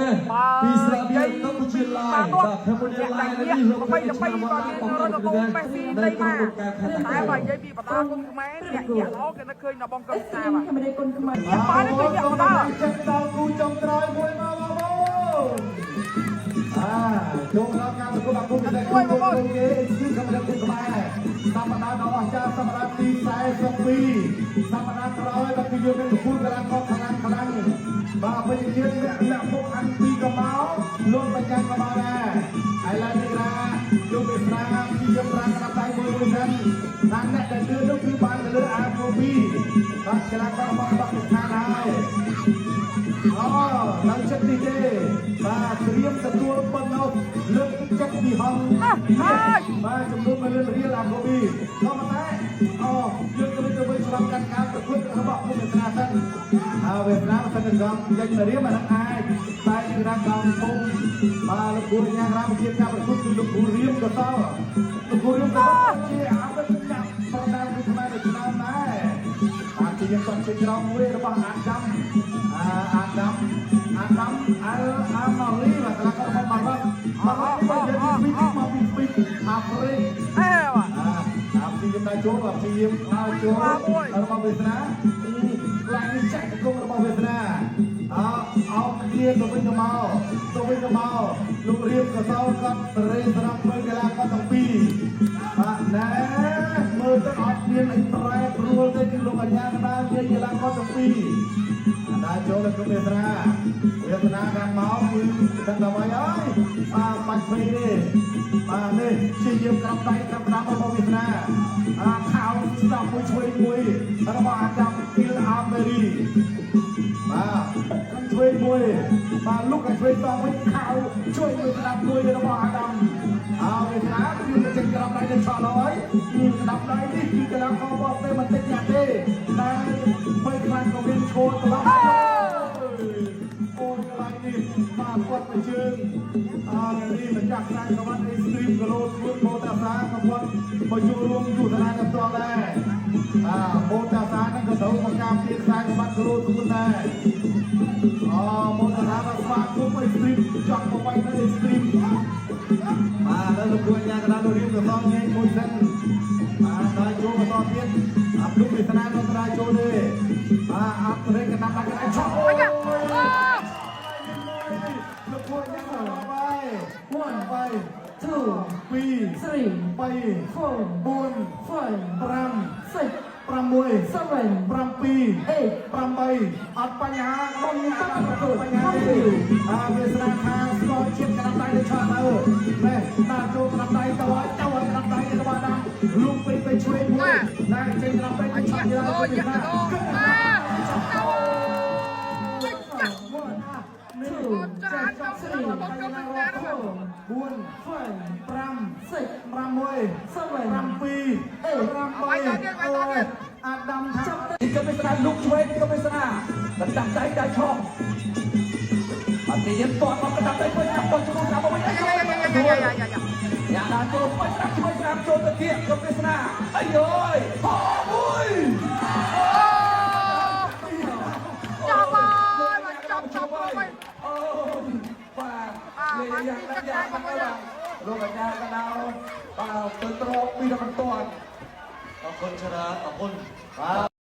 កាស បើ ពីស្រាបៀ និយាយ រកម្ពុជាឡាយ បាទ បាទកម្ពុជា អ្នក ឡាយ ដែល នេះលោក ល្បីល្បីក៏មានរត់កូនមេស៊ី នៅ ដី មក ក្រុមគុណកែវខេត្ត តែ តាកែវ បើនិយាយពីបតាគុណខ្មែរអ្នកញាក់ល្អគេនឹកឃើញដល់បងកឹមសាបាទ ខេមរៈគុណខ្មែរ ញាក់បាយនេះគឺញាក់បតា ចិត្តដល់គូចុងក្រោយមួយមកបងប្អូនអាចូលដល់ការប្រកួតអាគមពិសេសគូគូគេគឺកម្រិតគុណខ្មែរសប្តាហ៍ដ៏អស្ចារ្យសប្តាហ៍ទី42សប្តាហ៍ក្រោយបាទគឺយើងមានប្រកួតកីឡាករខ្លាំងខ្លាំងបាទពេញជាតិអ្នកលាក់មុខអាំងពីកម៉ោលោកបញ្ញាកម៉ោដែរហើយឡើងនេះណាលោកមេស្រាព្យាយាមប្រាំងកណ្ដាប់ដៃមួយមួយសិនតាមអ្នកដែលលឿននោះគឺបានទៅលើអាកូប៊ីបាទកីឡាកររបស់បាគីស្ថានហើយ អូនៅចិត្តនេះទេបាទត្រៀមទទួលប៉ុណ្ណោះលើកទឹកចិត្តពីហងបាទចំនួន1លានរៀលអាកូប៊ីក៏ប៉ុន្តែអូយើងក៏ទៅវិញឆ្លងកាត់ការប្រកួតរបស់ភូមិស្នាសិនហើយវេទនាសិនកំចេញទៅរៀមអានឹងអាចតែពីរកងធំបាទលោកគ្រូញ៉ាំរាមជាការប្រកួតគឺលោកគ្រូរៀមកសលលោកគ្រូរៀមកសលជាអវិជ្ជាប្រដាល់ខ្មែរនៅឆ្នាំដែរបាទជាយើងគាត់ជាក្រមមួយរបស់អាដាម អាដាមអាដាមអែលអាម៉ាលីបាទកីឡាកររបស់ម៉ារ៉ុកម៉ារ៉ុកបើយើងពីពីមកពីពីអាហ្វ្រិក អេបាទ អាអាព្យាយាមដើរចូលបាទព្យាយាមដើរចូលរបស់វេសនាខ្លាំងនេះចាក់ជង្គង់របស់វេសនាអអោគ្នាទៅវិញទៅមកទៅវិញទៅមកលោករៀមកសលគាត់សេរីសម្រាប់មើលកីឡាករទាំងពីរបាទណែមើលទៅអត់មានអីប្រែប្រួលទេគឺលោកអញ្ញាកដាលជាកីឡាករទាំងពីរ ដើរចូលទៅគ្រប់វេទនាវេទនាខាងមកគឺដឹងដល់ហើយអើយបាទបាច់ពេកទេបាទនេះជាយាមក្របដៃក្របដាំរបស់វេទនាអាខោស្ដាប់មួយឆ្វេងមួយរបស់អាដាមអ៊ីលអាមេរីបាទខាងឆ្វេងមួយបាទលុកខាងឆ្វេងតវិញខោជួយមួយស្ដាប់មួយរបស់អាដាមអើវេទនាគឺចេញក្របដៃទៅឆក់ហើយក្របដៃនេះគឺកីឡាករបរទេសមិនតិចណាស់ទេតែបីខ្លាំងក៏មានឈរត្រឡប់ អូនកន្លែងនេះបាទគាត់ទៅជើងអើនេះម្ចាស់ខ្សែក្រវ៉ាត់អេស្ទ្រីមគីឡូធ្វើម៉ូតាសាក៏គាត់មកចូលរួមយុទ្ធនាការផ្ទាល់ដែរបាទម៉ូតាសាហ្នឹងក៏ត្រូវមកការពារខ្សែក្រវ៉ាត់គីឡូធ្ងន់ដែរអូម៉ូតាសាបានស្វាគមន៍អេស្ទ្រីមចង់មកវាយនៅអេស្ទ្រីមបាទឥឡូវលោកគ្រូអាជ្ញាកណ្ដាលលោករៀមក៏សងញែកមួយសិនបាទដល់ចូលបន្តទៀតអាប់លុកវាសនានៅត្រាចូលទេបាទអាប់ត្រេកកណ្ដាប់ដាក់កណ្ដាលឆក់អូ អាយ៉ាអូ លោកគួរញ៉ាំបាយ One, បាយ two, 2 three, 3 four, 4 five, 5 six, 6 seven, 7 eight. 8អត់បញ្ហាបងញ៉ាំអត់បញ្ហាទេអាវាសនាខាងស្គរជាតិកណ្ដាប់ដៃទៅឆាត់ទៅនេះតាមចូលកណ្ដាប់ដៃទៅឲ្យទៅកណ្ដាប់ដៃរបស់ដាំលូកពេកទៅឆ្វេងមួយណាចេញកណ្ដាប់ដៃទៅឆាត់ទៀត អូយ៉ាអូអា Two, ចានចំ three, បងកឹមសាណា four, 4 five, 5 six, 6 seven, 7 8អាដាមថា ទីកឹមវាសនាលុកឆ្វេងទីកឹមវាសនាកណ្ដាប់ដៃដៃឆក់បាទទីយើងទាត់មកកណ្ដាប់ដៃវិញចាប់ដល់ជង្គង់ស្ដាប់មកវិញអាយ យ៉ាយ៉ាយ៉ាយ៉ាយ៉ាយ៉ា យ៉ាដល់ចូលស្ដាប់ឆ្វេងស្ដាប់ចូលទៅគៀកកឹមវាសនាអាយអើយហោមួយ ចាប់ហើយមកចាប់ចាប់ហើយ អូបាទលេយ៉ាងណាយ៉ាងណាលោកកញ្ញាកណ្ដោបាទទៅត្រកពីដល់បន្ទាន់ អរគុណច្រើនអរគុណ បាទ